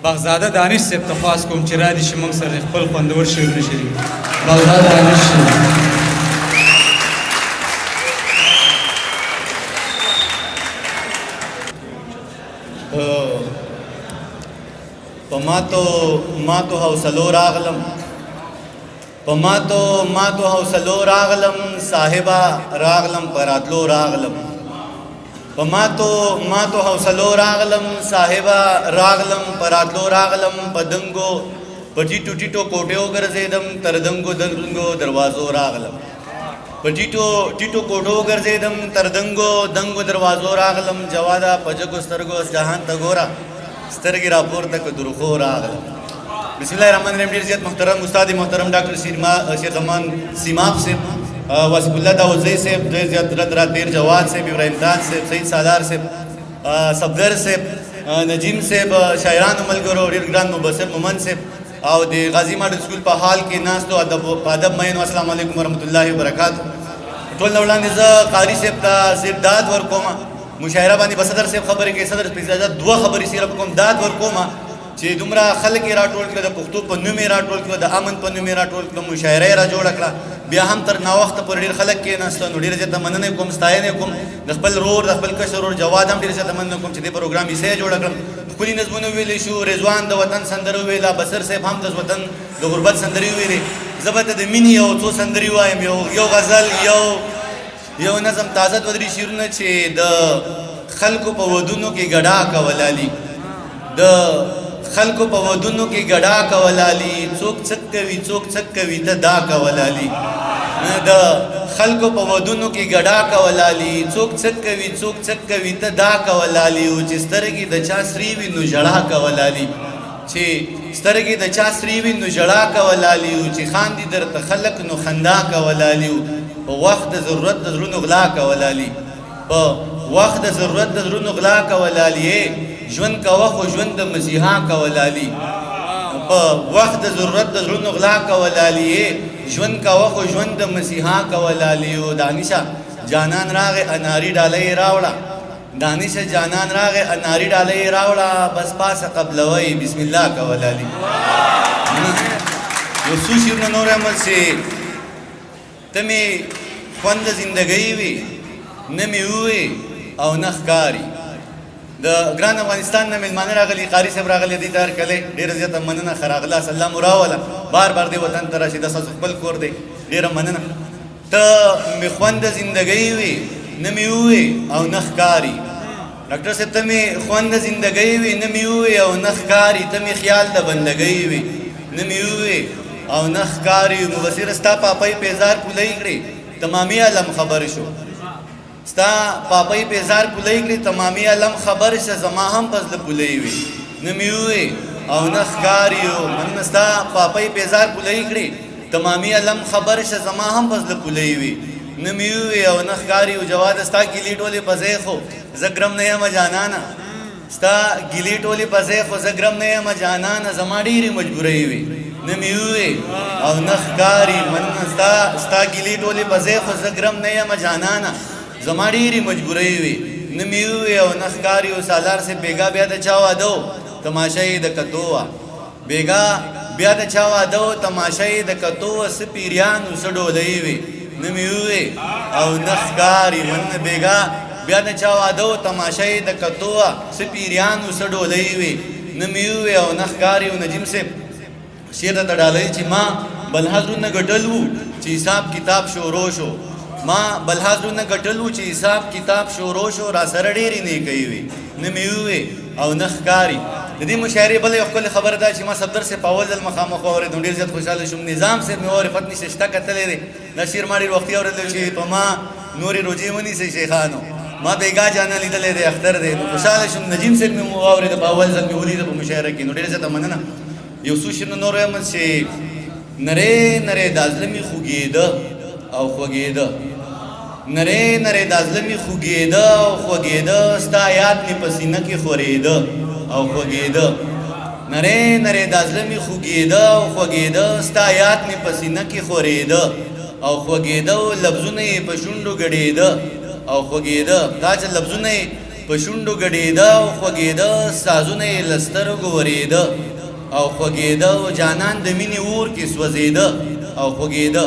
بغزاده دانش صاحب ته خواست کوم چې را دي شي موږ سره خپل خوندور شعرونه شریک. بغزاده دانش صاحب. په ماتو ماتو حوصلو راغلم، په ماتو ماتو حوصلو راغلم، صاحبہ راغلم، پراتلو راغلم. په ماتو ماتو حوصلو راغلم، صاحبہ راغلم، پراتلو راغلم. په دنګو په ټیټو ټیټو کوټیو ګرځېدم، تر دنګو دنګو دروازو راغلم. په ټیټو ټیټو کوټو ګرځېدم، تر دنګو دنګو دروازو راغلم. جواده په جګو سترګو جهان ته ګوره، سترګې راپورته که درخو راغلم. بسم الله الرحمن الرحیم. ډیر زیات محترم استاد محترم ډاکټر شیر زمان سیماب صاحب، واسف الله داوودزی صاحب، ډیر زیات رد را تیر جواد صاحب، ابراهیم خان صاحب، سعید سالار صاحب، صفدر صاحب، نجیم صاحب، شاعرانو ملګرو، ډیر ګران مبصر مومن صاحب او د غازی ماډل سکول په حال کې ناستو ادب په ادب مین، السلام علیکم ورحمت الله وبرکاته. ټول نه وړاندې زه قاری صاحب ته صرف داد ورکوم. مشاعره باندې به صدر صاحب خبرې کوي، صدر په اجازه دوه خبرې صرف کوم. داد ورکوم چې دومره خلک یې راټول کړل، د پښتو په نوم یې راټول کړل، د امن په نوم یې راټول کړل، مشاعره یې را جوړه کړه. بیا هم تر ناوخته پورې ډېر خلک کېناستل، نو ډېره زیاته مننه کوم، ستاینه کوم د خپل ورور، د خپل کشر ورور جواد هم ډېره زیاته مننه کوم چې دې پروګرام یې سه جوړه کړم. ښکلي نظمونه ویلی شو، رضوان د وطن سندره ویله، بصر صاحب هم د وطن د غربت سندرې ویلې. زه به ته د مینې یو څو سندرې وایم، یو یو غزل، یو یو نظم، تازه دوه درې شعرونه. چې د خلکو په ودونو کې ګډا کولالي، د خلکو په ودونو کې ګډا کولالي، څوک څک کوي څوک څک کوي ته دا کولالي. د خلکو په ودونو کې ګډا کولالي، څوک څک کوي څوک څک کوي ته دا کولالي. او چې سترګې د چا سرې وي نو ژړا کولالي، چې سترګې د چا سرې وي نو ژړا کولالي، او چې خاندي درته خلک نو خندا کولالي. په وخت د ضرورت د زړونو غلا کولالي، په وخت د ضرورت د زړونو غلا کولالي، ژوند کوه خو ژوند د مسیحا کولالي. په وخت د ضرورت د زړونو غلا کولالي، ژوند کوه خو ژوند د مسیحا کولالي. او دانشه جانان راغې اناري ډالۍ راوړه، دانش جانان راغې اناري ډالۍ راوړه، بس پاسه قبلوي بسم الله کولالي. یو څو شعرونه نور هم چې ته مې خوند زندګۍ وي، نه مې ووې او نه ښکاري. د ګران افغانستان نه مېلمانه راغلي، قاري صاحب راغلی دی، ته هرکلی، ډېره زیاته مننه. ښه راغلاست، الله مو راوله، بار بار دې وطن ته راشي، دا ستاسو خپل کور دی، ډېره مننه. ته مې خوند زندګۍ وي، نه مې ووې او نه ښکاري. ډاکټر صاحب، ته مې خوند زندګۍ وي، نه مې ووې او نه ښکاري، ته مې خیال د بندګۍ وي، نه مې ووې او نه ښکاري. مبصر ستا پاپۍ پیزار پولۍ کړې، تمامي علم خبر شو. ستا پاپۍ پیزار پولۍ کړې، تمامي علم خبر شه، زما هم په زړه پولۍ وي، نه مې ووې او نه ښکاري. مننه. ستا پاپۍ پیزار پولۍ کړې، تمامي علم خبر شه، زما هم په زړه پولۍ وي، نه مې ووې او نه ښکاري. او جواد ستا ګیلې ټولې په ځای خو زه ګرم نه یم جانانه، ستا ګیلې ټولې په ځای خو زه ګرم نه یم جانانه، زما ډېرې مجبورۍ وي، نه مې ووې او نه ښکاري. مننه. ستا ګیلې ټولې په ځای خو زه ګرم نه یم جانانه، زما ډېرې مجبورۍ وي، نه مې ووې او نه ښکاري. او سالار صاحب، بېګا بیا د چا واده و، تماشه یې د کتو وه. بېګا بیا د چا واده و، تماشه یې د کتو وه، څه پیریانو څه ډولۍ وي، نه مې ووې او نه ښکاري. مننه. بېګا بیا د چا واده و، تماشه یې د کتو وه، څه پیریانو څه ډولۍ وي، نه مې ووې او نه ښکاري. او نجیم صاحب، شعر ته ډالۍ. چې ما بلها زړونه ګټل وو چې حساب کتاب شروع شو، ما بلها زړونه ګټل وو چې حساب کتاب شروع شو، را سره ډېرې نیکۍ وي، نه مې ووې او نه ښکاري. د دې مشاعرې بله یو ښکلې خبره ده چې ما صفدر صاحب په اول ځل مخامخ واورېد، نو ډېر زیات خوشحاله شوم. نظام صاحب مې واورېد، پت نشته شته کتلی دی. دا شعر ما ډېر وختي اورېدلی چې په ما نورې روژې ونیسئ شیخانو، ما بېګا جانان لیدلی دی، اختر دی، نو خوشحاله شوم. نجیم صاحب مې واورېد، په اول ځل مې ولید په مشاعره کې، نو ډېره زیاته مننه. یو څو شعرونه نور وایم چې نری نری دا زړه مې خوږېده او خوږېده، نری نری دا زړه مې خوږېده او خوږېده، ستا یاد مې په سینه کې خورېده او خوږېده. نری نری دا زړه مې خوږېده او خوږېده، ستا یاد مې په سینه کې خورېده او خوږېده، او لفظونه یې په شونډو ګډېده او خوږېده. دا چې لفظونه یې په شونډو ګډېده او خوږېده، سازونه یې له سترګو ورېده او خوږېده، او جانان د مینې اور کې سوځېده او خوږېده،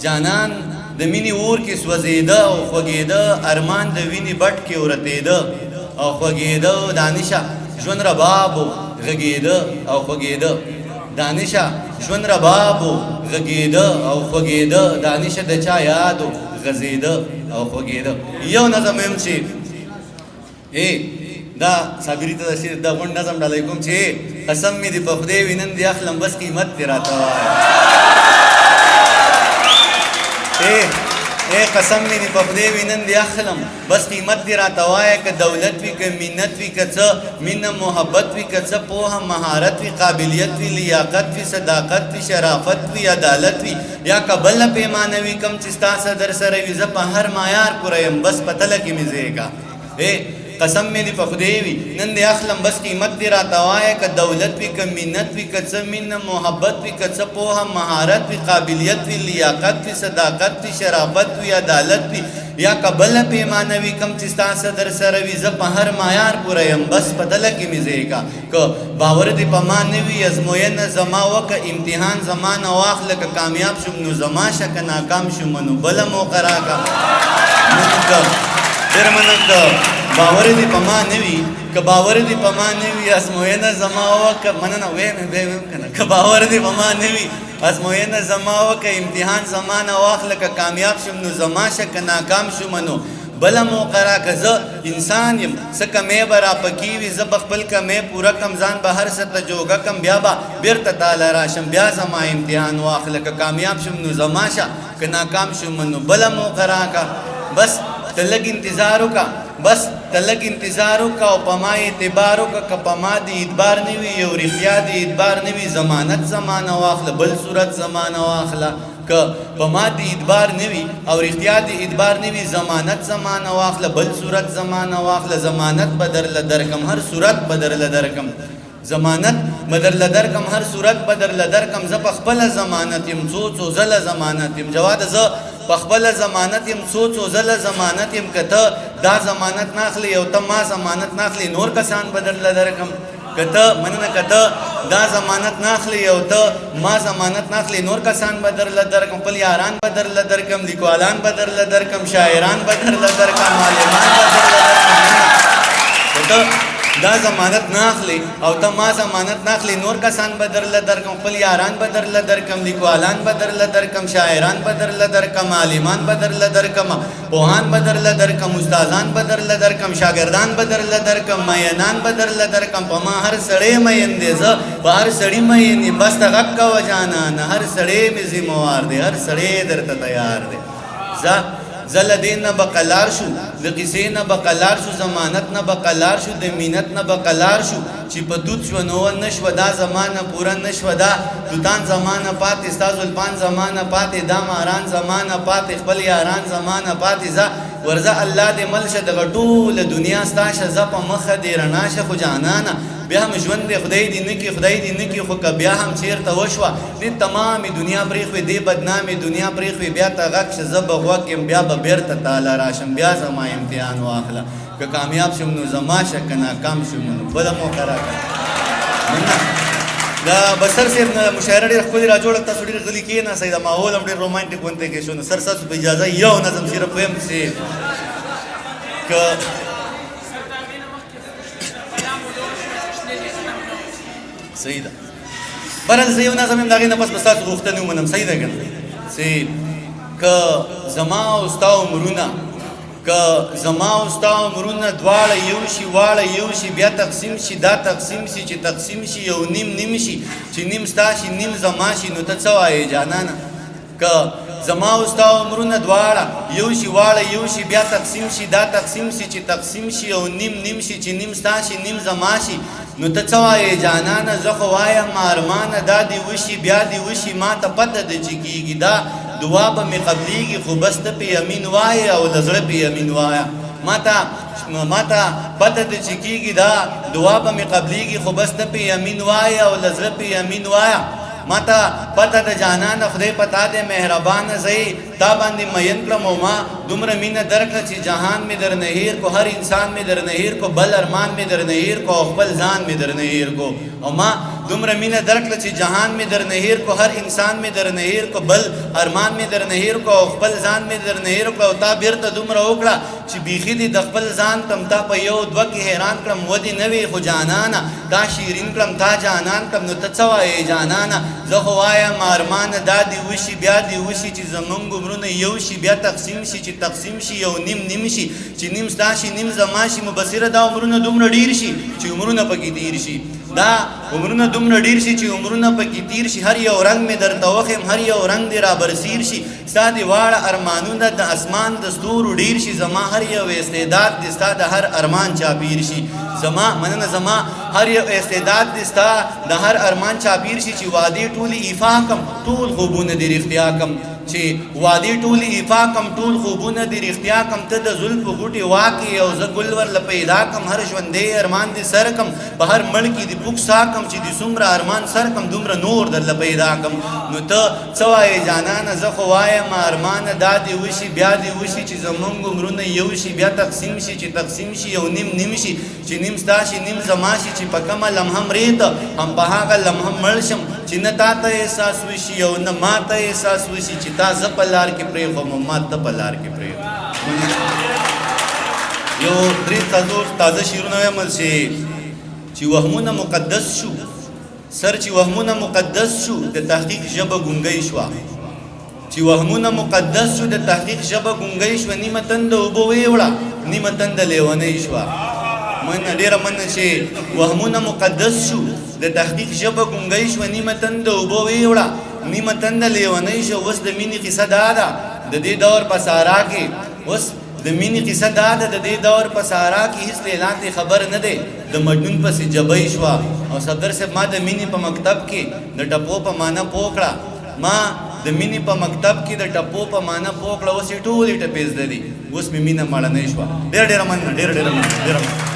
جانان د مینې اور کې سوځېده او خوږېده، ارمان د وینې بټ کې ورتېده او خوږېده، دانشه ژوند رباب و غږېده او خوږېده، دانشه ژوند رباب و غږېده او خوږېده، دانشه د چا یاد و غځېده او خوږېده. یو نظم وایم چې دا صابري ته د شعر دا غونډ نظم ډالۍ کوم چې قسم مې دې په خدای وي نن دې اخلم بس قیمت دې راته وایه. اے قسم مې دې په خدای وي نن دې اخلم بس قیمت دې راته وایه، که دولت وي که منت وي که څه مینه محبت وي که څه پوهه مهارت وي قابلیت وي لیاقت وي صداقت وي شرافت وي عدالت وي یا که بله پیمانه وي، کوم چې ستا څه در سره وي زه په هر معیار پوره یم بس په تله کې مې ځای کا. قسم مې دې په خدای وي نن دې اخلم بس قیمت دې راته وایه، که دولت وي که منت وي که څه مینه محبت وي که څه پوهه مهارت وي قابلیت وي لیاقت وي صداقت وي شرافت وي عدالت وي یا که بله پیمانه وي، کوم چې ستا څه در سره وي زه په هر معیار پوره یم بس په تله کې مې ځای کا. که باور دې په ما نه وي ازموینه زما وکه، امتحان زما نه واخله، که کامیاب شوم نو زما شه، که ناکام شوم نو بله موقع راکړه. ډېره مننه. که باور دې په ما نه وي، که باور دې په ما نه وي ازموینه زما وکه، مننه ویم به ویم که نه، که باور دې په ما نه وي ازموینه زما وکه، امتحان زما نه واخله، که کامیاب شوم نو زما شه، که ناکام شوم نو بله موقع راکړه. زه انسان یم څه کمی به راپکې وي، زه به خپل کمی پوره کم، ځان به هر څه ته جوګه کم، بیا به بېرته تاله راشم، بیا زما امتحان واخله، که کامیاب شوم نو زما شه، که ناکام شوم نو بله موقع راکړه. بس ته لږ انتظار وکړه، بس ته لږ انتظار وکړه او په ما اعتبار وکړه، که په ما دې اعتبار نه وي یو رښتیا دې اعتبار نه وي، ضمانت زما نه واخله بل صورت زما نه واخله. که په ما دې اعتبار نه وي او رښتیا دې اعتبار نه وي، ضمانت زما نه واخله بل صورت زما نه واخله. ضمانت به درله درکم هر صورت به درله درکم، ضمانت به درله درکم هر صورت به درله درکم، زه په خپله ضمانت یم څو څو ځله ضمانت یم. جواده زه په خپله ضمانت یم څو څو ځله ضمانت یم، که ته دا ضمانت نه اخلې او ته ما ضمانت نه اخلې نور کسان به درله درکم. که ته مننه، که ته دا ضمانت نه اخلې او ته ما ضمانت نه اخلې نور کسان به درله درکم، خپل یاران به درله درکم، لیکوالان به درله درکم، شاعران به درله درکم، عالمان به درله درکم. که ته دا ضمانت نه اخلې او ته ما ضمانت نه اخلې نور کسان به درله درکم، خپل یاران به درله درکم، لیکوالان به درله درکم، شاعران به درله درکم، عالمان به درله درکم، پوهان به درله درکم، استادان به درله درکم، شاګردان به درله درکم، مینان به درله درکم. په ما هر سړی مین دی، زه په هر سړي مین یم، بس ته غږ کوه جانانه، هر سړی مې ذمهوار دی، هر سړی درته تیار دی. زه له دې نه به قلار شو، د قصې نه به قلار شو، ضمانت نه به قلار شو، د مینت نه به قلار شو، چې په توت شوه نو نه شوه دا زمانه پوره نه شوه، دا توتان زمانه پاتې، ستا زلفان زمانه پاتې، دا ماران زمانه پاتې، خپل یاران زمانه پاتې. ځه ورځه الله دې مل شه، دغه ټوله دنیا ستا شه، ځه په مخه دې رڼا شه. خو جانانه بیا هم ژوند دی، خدای دې نه کړي، خدای دې نه کړي، خو که بیا هم چېرته وشوه دې تمامې دنیا پرېښوې، دې بدنامې دنیا پرېښوې، بیا ته غږ شه زه به غوږ یم، بیا به بېرته تاله راشم، بیا زما امتحان واخله، که کامیاب شم نو زما شه، که ناکام شم نو بله موقع راکړه. مننه. د بصر صاحب نه مشاعره ډېره ښکلې را جوړه، تاسو ډېر غلي کښېناستئ، د ماحول هم ډېر رومانټیک غوندې کې شو. نو سر ستاسو په اجازه یو نظم صرف وایم چې که صحیح ده، بهرحال زه یو نظم یم، د هغې نه پس به ستاسو غوښتنې ومنم. صحیح ده که نه؟ چې که زما او ستا عمرونه، که زما او ستا عمرونه دواړه یو شي، واړه یو شي، بیا تقسیم شي، دا تقسیم شي چې تقسیم شي یو نیم نیم شي، چې نیم ستا شي نیم زما شي، نو ته څه وایې جانانه؟ که زما او ستا عمرونه دواړه یو شي، واړه یو شي، بیا تقسیم شي، دا تقسیم شي چې تقسیم شي او نیم نیم شي، چې نیم ستا شي نیم زما شي، نو ته څه وایې جانانه؟ زه خو وایم ارمانه دا دې وشي بیا دې وشي، ما ته پته ده چې کېږي، دا دعا به مې قبلېږي، خو بس ته پې امین وایې او له زړه پې امین وایه. ما ته پته ده چې کېږي، دا دعا به مې قبلېږي، خو بس ته پې امین وایې او له زړه پې امین وایه. ما ته پته د جانانه خدای پتا دی مهربانه زه تا باندې مین کړم او ما دومره مینه درکړه چې جهان مې درنه هېر کو، هر انسان مې درنه هېر کو، بل ارمان مې درنه هېر کو او خپل ځان مې درنه هېر کو. او ما دومره مینه درکړه چې جهان مې درنه هېر کو، هر انسان مې درنه هېر کو، بل ارمان مې درنه هېر کو او خپل ځان مې درنه هېر کو. او تا بیرته دومره وکړه چې بیخي دې د خپل ځان کړم، تا په یو دوه کې حیران کړم، ودې نه وې خو جانانه تا شیرین کړم، تا جانان کړم. نو ته څه وایې جانانه؟ زه خو وایم ارمانه دا دې وشي بیا دې وشي چې زمونږ عمرونه یو شي بیا تقسیم شي، چې تقسیم شي یو نیم نیم شي، چې نیم ستا شي نیم زما شي. مبصره دا عمرونه دومره ډیر شي چې عمرونه پکې تیر شي، دا عمرونه دومره ډیر شي چې عمرونه پکې تیر شي. هر یو رنګ مې درته وښیم، هر یو رنګ دې رابرسیر شي، ستا دې واړه ارمانونه د اسمان د ستورو ډیر شي، زما هر یو استعداد دې ستا د هر ارمان چاپیر شي. زما مننه، زما هر یو استعداد دې ستا د هر ارمان چاپیر شي، چې وعدې ټولې ایفا کم، ټول خوبونه دې رښتیا کم، چې وعدې ټولې ایفا کم، ټول خوبونه دې رښتیا کم. ته د زلفو غوټې واکې او زه ګل ورله پیدا کم، هر ژوندی ارمان دې سر کم، په هر مړ کې دې پوک سا کم، چې دې څومره ارمان سر کم دومره نور درله پیدا کم. نو ته څه وایې جانانه؟ زه خو وایم ارمانه دا دې وشي بیا دې وشي چې زمونږ عمرونه یو شي بیا تقسیم شي، چې تقسیم شي یو نیم نیم شي، چې نیم ستا شي نیم زما شي، چې په کومه لمحه مرې ته هم په هغه لمحه مړ شم، چې نه تا ته احساس وشي او نه ما ته احساس وشي، چې تا زه په لار کې پرېښوم او ما ته په لار کې پرېښوم. یو درې تازه شعرونه وایم چې وهمونه مقدس شو، سر چې وهمونه مقدس شو د تحقیق ژبه ګونګۍ شوه، چې وهمونه مقدس شو د تحقیق ژبه ګونګۍ شوه، نیمه تنده اوبه ویوړه نیمه تنده لیونۍ شوه. مننه، ډېره مننه. چې وهمونه مقدس شو د تحقیق ژبه ګونګۍ شوه، نیمه تنده اوبه ویوړه نیمه تنده لیونۍ شوه. اوس د مینې قصه دا ده د دې دور په سارا کې، اوس د مینې قصه دا ده د دې دور په سارا کې، هېڅ لیلا ته خبر نه دی د مجنون پسې جبۍ شوه. او صدر صاحب ما د مینې په مکتب کې د ټپو په معنا پوه کړه، ما د مینې په مکتب کې د ټپو په معنا پوه کړه، اوس یې ټولې ټپې زده دي، اوس مې مینه مړنۍ شوه. ډېره ډېره مننه، ډېره ډېره مننه، ډېره مننه.